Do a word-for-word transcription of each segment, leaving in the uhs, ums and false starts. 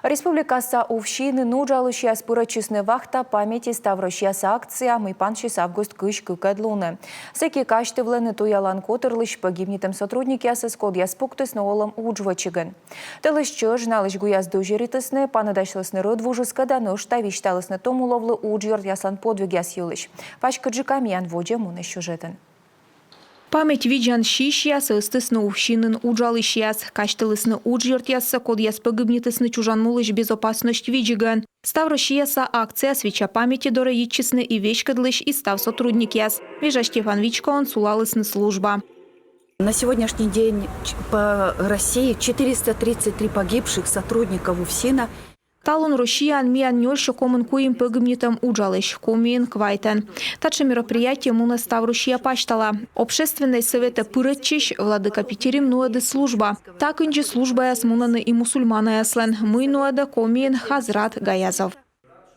Республикаса УФСИН-ын уджалысьяс пырӧдчисны «Вахта памяти» ставроссияса акцияӧ, мый пансис август кызь кыкӧд лунӧ. Сэки казьтывлӧны туялан котырлысь пӧгибнитӧм сотрудникъясӧс, кодъяс пуктісны олӧм удж вӧчигӧн. Тӧлысь чӧж налысь гуяс дӧзьӧритісны, паныдасьлісны рӧдвужыскӧд да нӧшта висьталісны том уловлы уджъёртъяслӧн подвигъяс йылысь. Паськыдджыка миян водзӧ мунысь сюжетын. Память видзан сисьяс ӧзтісны УФСИН-ын уджалысьяс, казьтылісны уджъёртъяссӧ, кодъяс пӧгибнитісны чужан мулысь безопасность видзигӧн. Ставроссияса акция «Свеча памяти» дорӧ йитчисны и веськӧдлысь, и став сотрудникъяс. Вежа Стефан вичкоын сулалісны служба. На сегодняшний день ч- по России четыреста тридцать три погибших сотрудников УФСИНа. Талун Россияын миян нёльсё комын куим пӧгибнитӧм уджалысь, Комиын квайтӧн. Татшӧм мероприятие мунӧ ставроссия пасьтала. Общественнӧй сӧветӧ пырӧдчысь владыка Питирим нуӧдіс служба. Та кындзи службаяс мунӧны и мусульманаяслӧн, мый нуӧдӧ Комиын Хазрат Гаязов.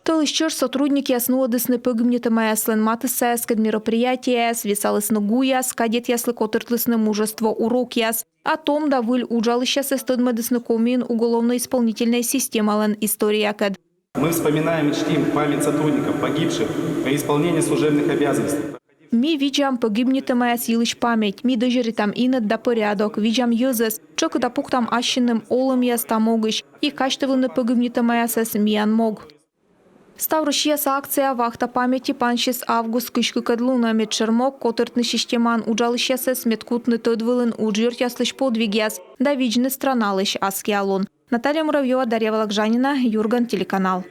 Тӧлысь чӧж сотрудникъяс нуӧдісны пӧгибнитӧмаяслӧн матыссаяскӧд мероприятиеяс, весалісны гуяс, кадетъяслы котыртлісны мужество урокъяс. А том да выль уджалысьясӧс тӧдмӧдісны Комиын уголовно-исполнительнӧй системалӧн историякӧд. Мы вспоминаем и чтим память сотрудников, погибших при исполнении служебных обязанностей. Ми видзам пӧгибнитӧмаяс йылысь память, ми дӧзьӧритам инӧд да пӧрядок, видзам йӧзӧс, тшӧкыда пуктам ассьыным олӧмъяс та могысь и казьтывлыны пӧгибнитӧмаясӧс миян мог. Ставроссияса акция «Вахта памяти» пансис август кызь кыкӧд лунӧ. Медшӧр мог — котыртны системаын уджалысьясӧс, мед кутны тӧд вылын уджъёртъяслысь подвигъяс да видзны страналысь аскиа лун. Наталья Муравьёва, Дарья Вологжанина, «Юрган» телеканал.